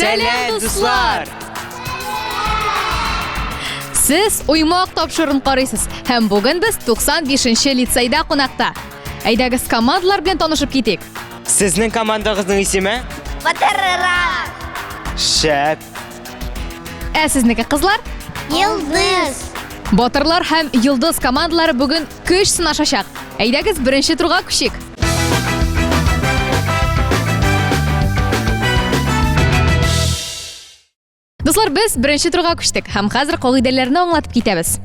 Сәлам, дуслар! Сез Уймак тапшыруын карыйсыз һәм бүген без 95 нче лицейда кунакта. Әйдәгез командалар белән танышып китик. Сезнең командагызның исеме? Батыррак! Шәп! Ә сезнеке кызлар? Йолдыз! Батырлар һәм Йолдыз командалары бүген көч сынашачак. Әйдәгез беренче турга күчик. Дуслар, без беренче турга күчтек һәм хәзер кагыйдәләрне аңлатып китәбез.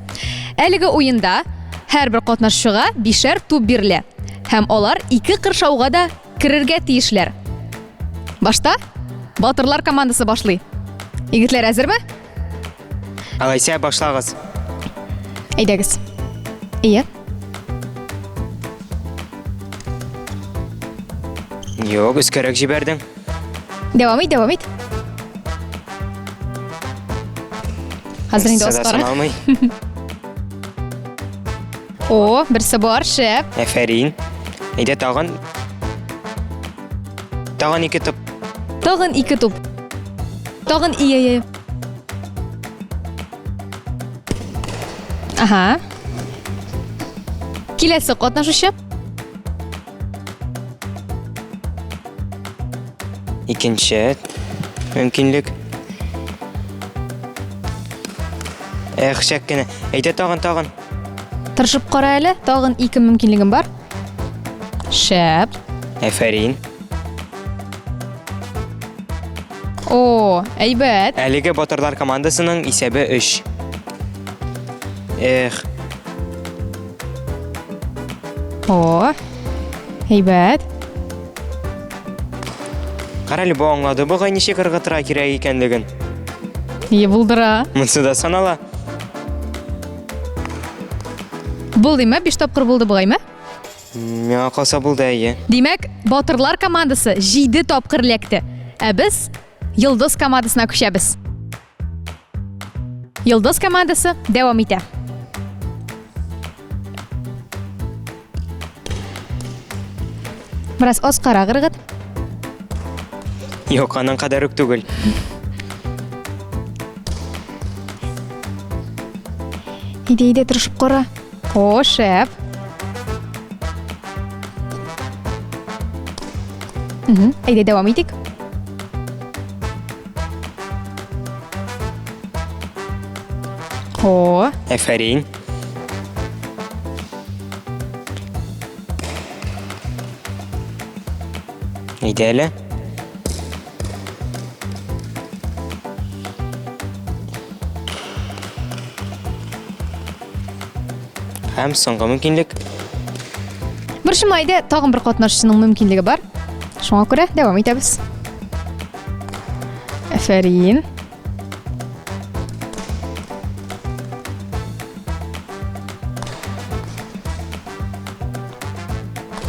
Әлеге уенда һәрбер катнашучыга бишәр туп бирелә һәм алар ике кыршауга да керергә тиешләр. Башта Батырлар командасы башлый. Егетләр әзерме? Алайса башлагыз. Әйдәгез. Ие. Юк, өскәрәк җибәрдең. Дәвам ит, дәвам ит. Хәзер инде Берсе дә аскарак. саналмый. О, берсе бар, шәп. Әфәрин. Әйдә тагын. Тагын ике туп. Тагын ике туп. Тагын ие, ие. Ага. Киләсе катнашучы. Икенче мөмкинлек. Эх, шәп кенә. Әйдә тагын, тагын. Тырышып кара әле, тагын ике мөмкинлегем бар. Шәп. Әфәрин. О, әйбәт. Әлеге батырлар командасының исәбе 3. Эх. О, әйбәт. Карале, бу аңлады бугай ничек ыргытырга кирәк икәнлеген. Е булдыра. Монсы да санала. Булдымы? Биш тапкыр булды бугаймы? Миңа калса булды, әйе. Димәк, Батырлар командасы 7 тапкыр эләкте. Ә без Йолдыз командасына күчәбез. Йолдыз командасы дәвам итә. Бераз аскарак ыргыт. Юк, аның кадәр үк түгел. Иде, иде, тырышып кара. О, шәп. Әйдә, дәвам итик. О. Әфәрин. Әйдә әле. Һәм соңгы мөмкинлек. Борчылма, әйдә, тагын бер катнашучының мөмкинлеге бар. Шуңа күрә дәвам итәбез. Әфәрин.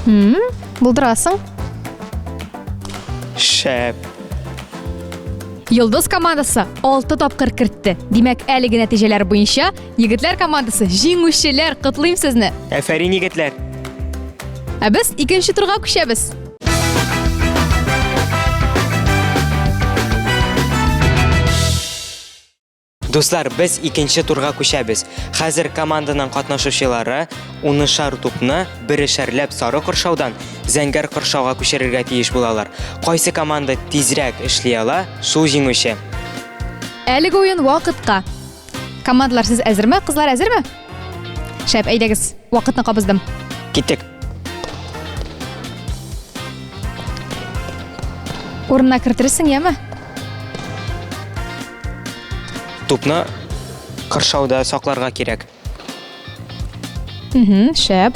Хм, булдырасың. Шәп. Йолдыз командасы 6 тапкыр кертте. Димәк, әлеге нәтиҗәләр буенча егетләр командасы җиңүчеләр. Котлыйм сезне. Әфәрин, егетләр. Ә без икенче турга күчәбез. Дуслар, без икенче турга күчәбез. Хәзер команданың катнашучылары унышар тупны берешәрләп сары коршаудан зәңгәр коршауга күчерергә тиеш булалар. Кайсы команда тизрәк эшли ала, шул җиңүче. Әлеге уен вакытка. Командалар, сез әзерме? Кызлар әзерме? Шәп, әйдәгез, вакытны кабыздым. Киттек. Урынына кертерсең, яме? Тупны кыршауда сакларга кирәк. Угу, шәп.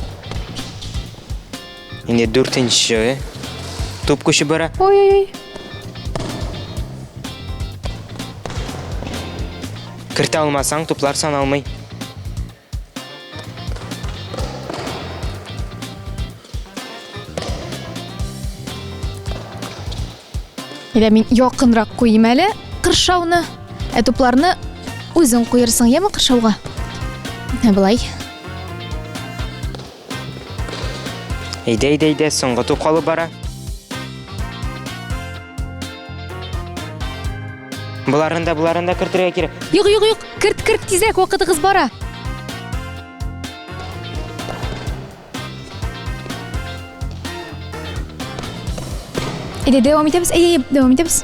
Инде дүртенче туп күчеп бара. Ой-ой-ой. Кертә алмасаң, туплар саналмый. Әйдә, мин якынрак куйым әле кыршауны. Ә тупларны үзең куерсың, яме кыршауга? Менә болай. Әйдә, әйдә, әйдә, соңгы туп калып бара. Боларын да, боларын да кертергә кирәк. Юк, юк, юк, керт, керт, тизрәк, вакытыгыз бара. Әйдә, дәвам итәбез. Әйдә, әйдә, дәвам итәбез.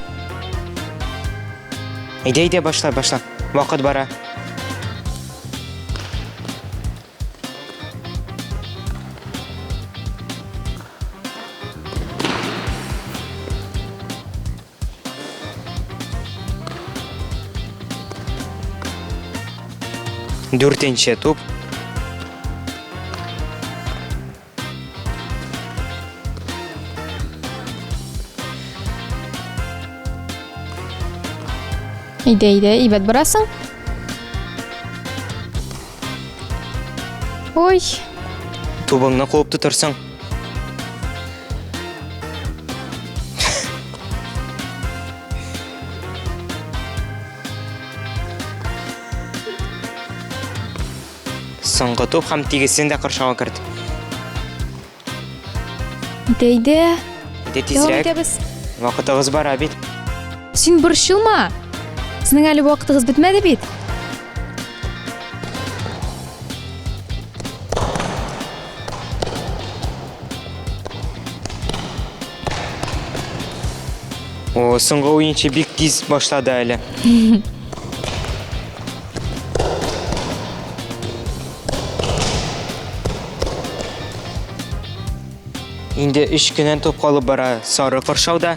Әйдә, әйдә, башла, башла. Вакыт бара. Дүртенче туп. Әйдә, әйдә, әйбәт барасың. Ой. Тубыңны куып тотырсың. Соңгы туп һәм тигезсен дә коршауга керт. Әйдә, әйдә. Әйдә Дәвам тизрәк. итәбез. Вакытыгыз бара бит. Син борчылма. Сезнең әле вакытыгыз бетмәде бит. О, соңгы уенчы бик тиз башлады әле. Инде өч көннән туп калып бара сары коршауда.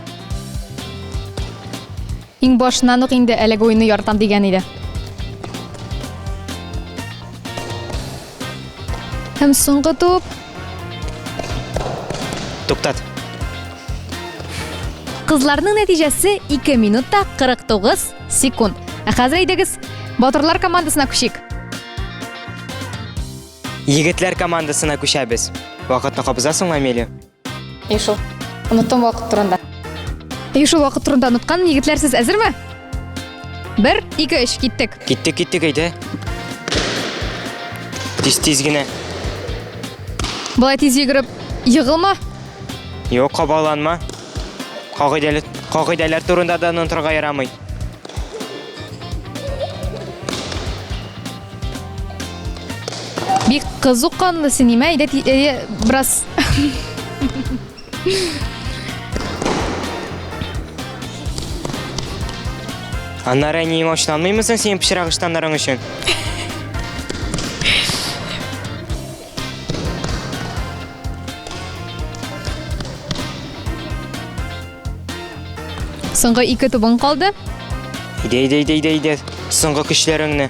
Иң башыннан ук инде әлеге уенны яратам дигән иде. Һәм соңгы туп. Туктат. Кызларның нәтиҗәсе 2 минутта 49 секунд. Ә хәзер әйдәгез, батырлар командасына күчик. Егетләр командасына күчәбез. Вакытны кабызасыңмы, Амелия? И шул. Оныттым вакыт турында. И шул вакыт турында оныткан. Егетләр, сез әзерме? Бер, ике, өч, киттек. Киттек, киттек, әйдә. Тиз-тиз генә. Болай тиз йөгереп егылма. Юк, кабаланма. Кагыйдәләр, кагыйдәләр турында да онытырга ярамый. Бик кызу канлы син, имә, әйдә, әйдә, бераз. Аннары әниең ачуланмыймы соң синең пычрак ыштаннарың өчен? Соңгы ике тубың калды. Әйдә, әйдә, әйдә, әйдә, әйдә. Соңгы көчләреңне.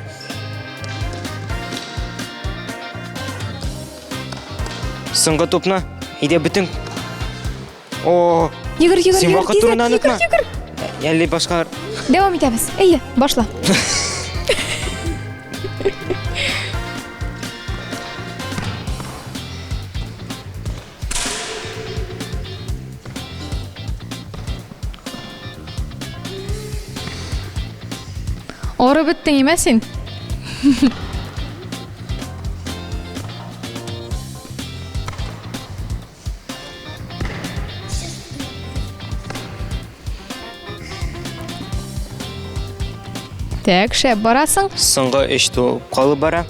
Соңгы тупны. Әйдә, бөтен. О, Йөгер, йөгер, син йөгер, вакыт турында тизрәк, онытма. йөгер, йөгер. Әле башкалар. Дәвам итәбез. Әйе, башла. Арып беттең имә син? Так, шәп барасың. Соңгы өч туп калып бара.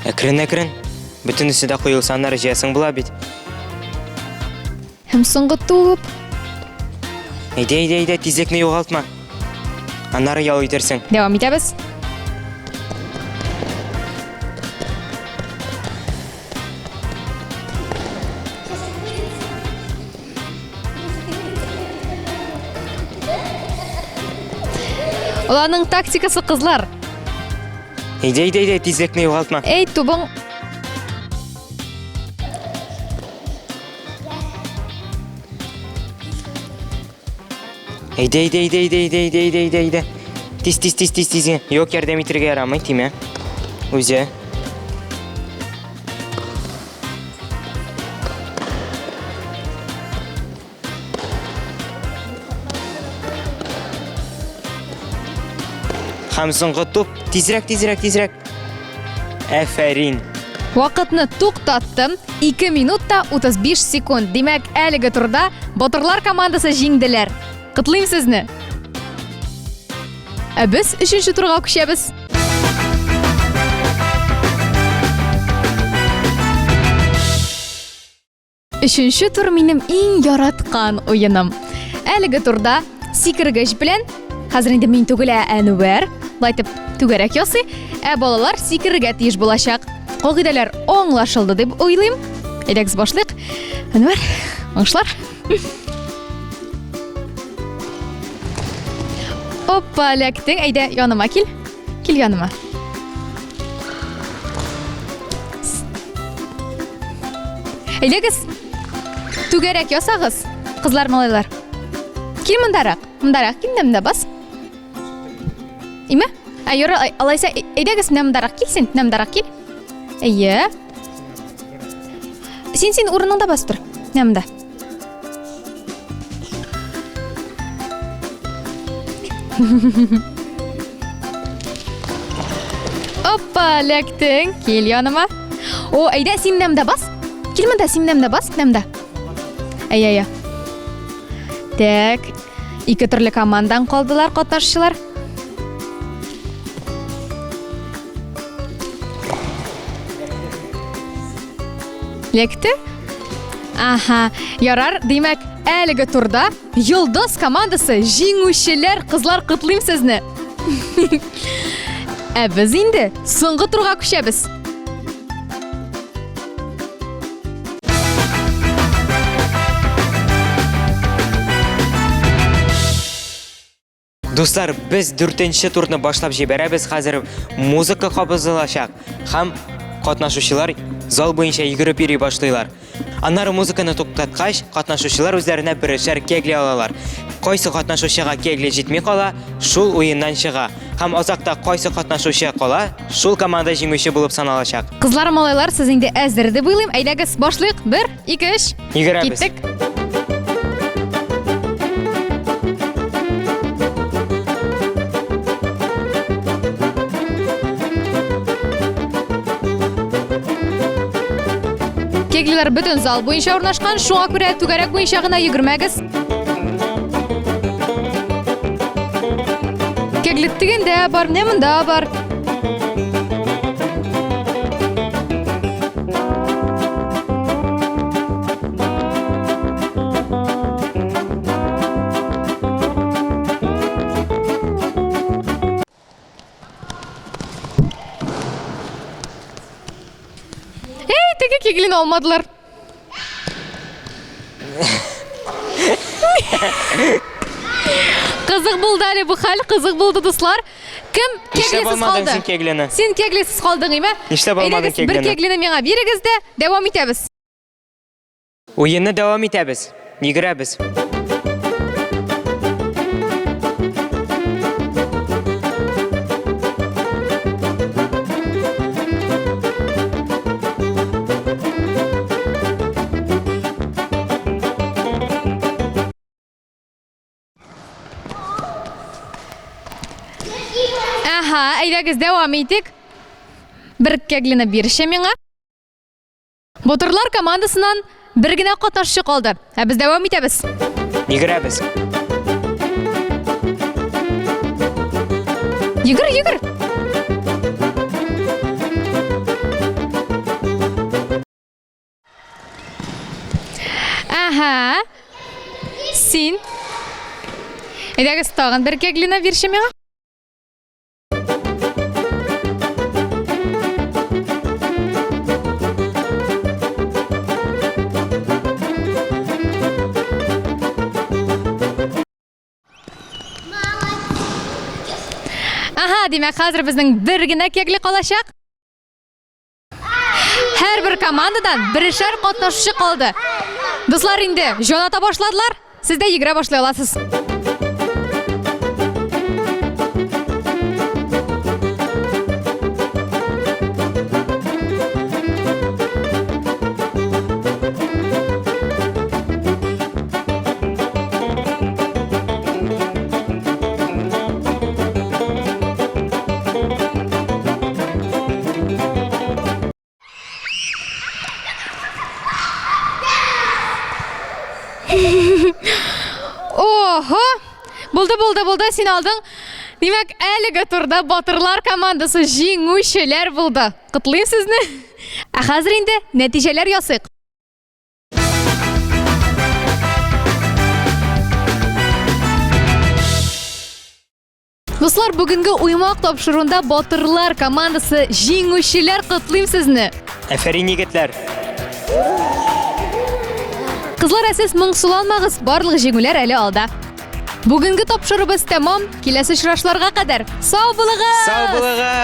Әкрен-әкрен. Бөтенесе дә коелса, аннары җыясың була бит. Һәм соңгы туп. Әйдә, әйдә, әйдә, тизлекне югалтма. Аннары ял итерсең. Дәвам итәбез. Аларның тактикасы кызлар. Әйдә, әйдә, әйдә, тизлекне югалтма. Әй, тубың. Әйдә, әйдә, әйдә, әйдә, әйдә, әйдә, әйдә, әйдә, әйдә. Тиз, тиз, тиз, тиз, тиз. Юк, ярдәм итәргә ярамый, тимә. Үзе. Һәм соңгы туп. Тизрәк, тизрәк, тизрәк. Әфәрин. Вакытны туктаттым. 2 минут та 35 секунд. Димәк, әлеге турда Батырлар командасы җиңделәр. Котлыйм сезне. Ә без өченче турга күчәбез. Өченче тур минем иң яраткан уеным. Әлеге турда сикергеч белән, хәзер инде мин түгел, ә Әнвәр, былай итеп түгәрәк ясый, ә балалар сикерергә тиеш булачак. Кагыйдәләр аңлашылды дип уйлыйм. Әйдәгез башлыйк. Әнвәр, уңышлар. Опа, эләктең. Әйдә, яныма кил. Кил яныма. Әйдәгез, түгәрәк ясагыз, кызлар, малайлар. Кил мондарак, мондарак кил, менә монда бас. Име? Ә, юра, алайса, әйдәгез, менә мондарак кил син, менә мондарак кил. Әйе. Син, син урыныңда бас тор. Менә монда. Опа, эләктең. Кил яныма. О, әйдә, син менә монда бас. Кил монда, син менә монда бас, менә монда. Әйе, әйе. Так, ике төрле командадан калдылар катнашучылар. Лекте? Аһа, ярар, димәк, әлеге турда Йолдыз командасы җиңүчеләр, кызлар, котлыйм сезне. Ә без инде соңгы турга күчәбез. Дуслар, без дүртенче турны башлап җибәрәбез. Хәзер музыка кабызылачак һәм катнашучылар зал буенча йөгереп йөри башлыйлар. Аннары музыканы туктаткач, катнашучылар үзләренә берешәр кегли алалар. Кайсы катнашучыга кегли җитми кала, шул уеннан чыга. Һәм азакта кайсы катнашучы кала, шул команда җиңүче булып саналачак. Кызлар, малайлар, сез инде әзер дип уйлыйм. Әйдәгез, башлыйк. Бер, ике, өч. Йөгерәбез. Киттек. Кеглилар бөтен зал буенча урнашкан, шуңа күрә түгәрәк буенча гына йөгермәгез. Кегли тегендә бар, менә монда бар. Эй, теге кеглин алмадылар. Кызык булды әле бу хәл, кызык булды, дуслар. Кем Нишләп кеглисез алмадың калды? син кеглине? Син кеглисез калдың, име? Нишләп алмадың Әйдәгез, бер кеглине? кеглине миңа бирегез дә, дәвам итәбез. Уенны дәвам итәбез. Йөгерәбез. Әһә, әйдәгез дәвам итик. Бер кеглине бирше миңа. Батырлар командасыннан бер генә катнашчы калды. Ә без дәвам итәбез. Йөгерәбез. Йөгер, йөгер. Әһә. Син. Әйдәгез тагын бер кеглина бирше миңа. Ага, димәк, хәзер безнең бер генә кегли калачак. Һәрбер командадан берешәр катнашучы калды. Дуслар инде җан ата башладылар. Сез дә йөгерә башлый аласыз. Ого! Булды, булды, булды, син алдың. Димәк, әлеге турда Батырлар командасы җиңүчеләр булды. Котлыйм сезне. Ә хәзер инде нәтиҗәләр ясыйк. Дуслар, бүгенге уймак тапшыруында Батырлар командасы җиңүчеләр котлыйм сезне. Әфәрин, егетләр! Кызлар, ә сез моңсуланмагыз, барлык җиңүләр әле алда. Бүгенге тапшыруыбыз тәмам. Киләсе очрашларга кадәр. Сау булыгыз! Сау булыгыз!